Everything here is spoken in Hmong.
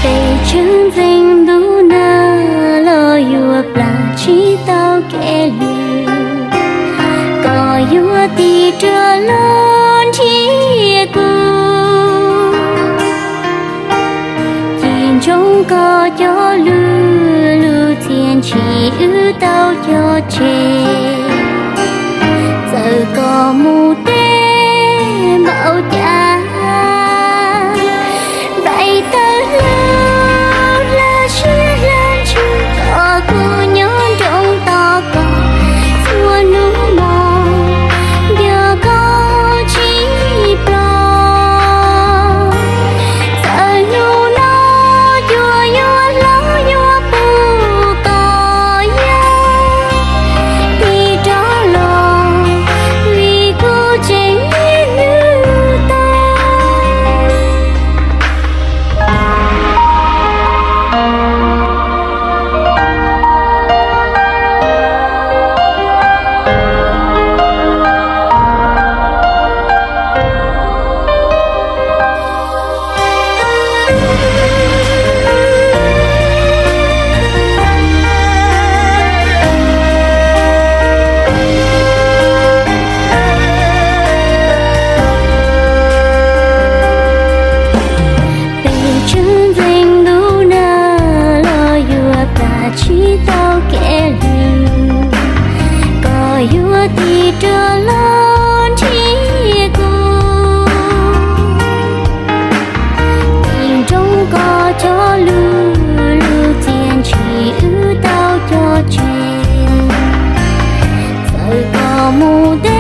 Peb tseem ntxeev ntuj nag los yuav plam tsis tau kev lwm, koj yuav tig rov los nrhiav kuv. Cim ntsoov koj cov lus, lus txiaj ntsig wb tau cog tseg. Txawm koj mus deb npaum cas, nplaim tawg hlawv hlab siab hlab ntsws, koj kuj nyob nroos tos koj txhua hnub hmo. Yog koj tsis pom, txawm hnub no cuag yuav hlob yuav pub, koj yog tig rov los, vim kuv tseem niaj hnub tos. Peb tseem ntxeev ntuj nag los yuav plam tsis tau kev lwm, koj yuav tig rov los nrhiav kuv. Cim ntsoov koj cov lus, lus txiaj ntsig wb tau cog tseg. Txawm koj mus deb